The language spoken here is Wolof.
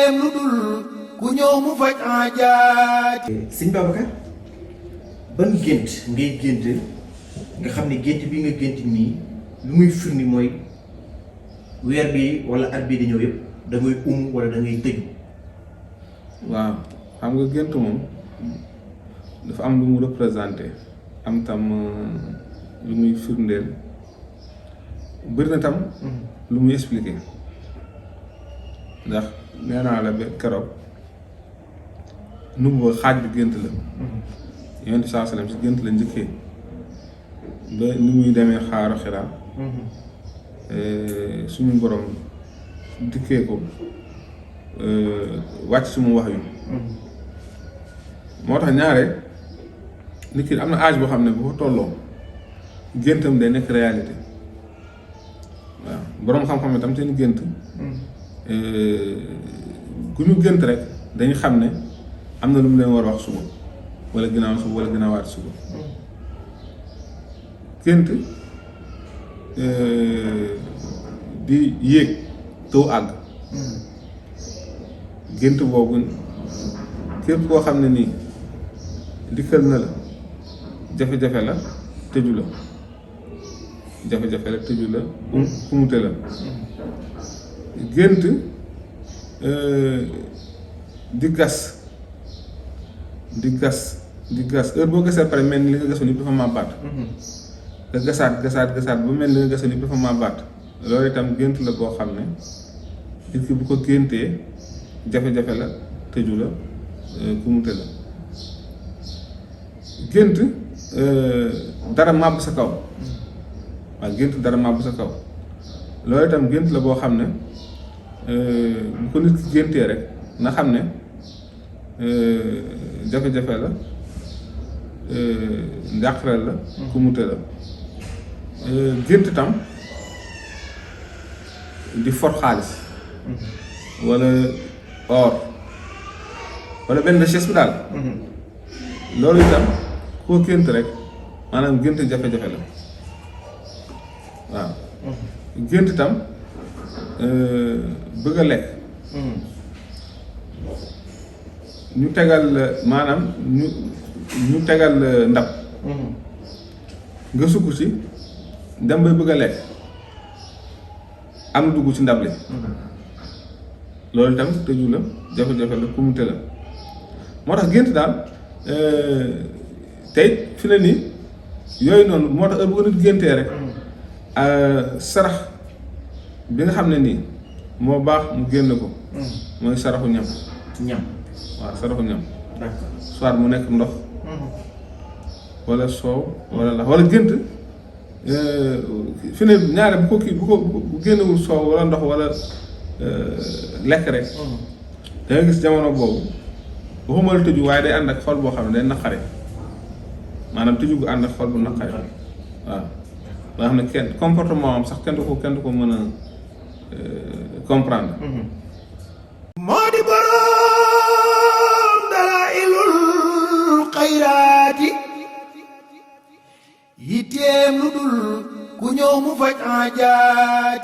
yitteem lu dul ku ñëw mu faj aajaat. sëñ Babacar ban gént ngay gént nga xam ne gént bi nga gént nii lu muy firndi mooy weer bi wala at bii di ñëw yëpp da ngay wala da ngay tëju. waaw xam nga gént moom dafa am lu mu représenté am tam lu muy firndeel bëri na tam lu muy expliqué ndax nee naa la ba keroog nubuwa xaaj bi gént la yonent saa salaam si gént la njëkkee ba ni muy demee xaaru Xiraa suñu borom dikkee ko wàcc suma wax yu moo tax ñaare nit ki am na âge boo xam ne bu ko tolloo géntam day nekk réalité waaw boroom xam-xam itam seen gént ku ñu gént rek dañu xam ne am na lu mu leen war a wax suba wala ginnaaw suba wala ginnaawaat suba gént di yéeg taw àgg gént boobu képp koo xam ne nii dikkal na la jafe-jafe la tëju la jafe-jafe la tëju la kumute la gént di gas heure boo gasee pare mel ni li nga gasoon yëpp dafa màbbaat nga gasaat ba mel ni li nga gasoon yëpp dafa màbbaat loolu itam gént la boo xam ne nit ki bu ko géntee jafe-jafe la tëju la kumute la gént dara màbb sa kaw waaw gént dara màbb sa kaw loolu itam gént la boo xam ne bu ko nit ki géntee rek na xam ne jafe-jafe la njàqare la kumute la gént tam di for xaalis wala or wala benn richesse bi daal loolu itam koo gént rek maanaam gént jafe-jafe la waaw gént itam bëgg a lekk ñu tegal maanaam ñu tegal ndab nga sukk ci dem bay bëgg a lekk am dugg ci ndab li loolu itam tëju la jafe-jafe la kumute la moo tax gént daal tey fi ne nii yooyu noonu moo tax bu ko nit géntee rek sarax bi nga xam ne nii moo baax mu génn ko mooy saraxu ñam waaw saraxu ñam soit mu nekk ndox wala soow wala la wala gént fi ne ñaare bu ko kii bu génnewul soow wala ndox wala lekk rek da nga gis jamono boobu waxuma la tëju waaye day ànd ak xol boo xam ne day naqare maanaam tëju gu ànd ak xol bu naqare waaw nga xam ne kenn comportement am sax kenn du ko mën a comprendre moo di boroom dalaa'ilul xayraati yitteem lu dul ku ñëw mu faj aajaat.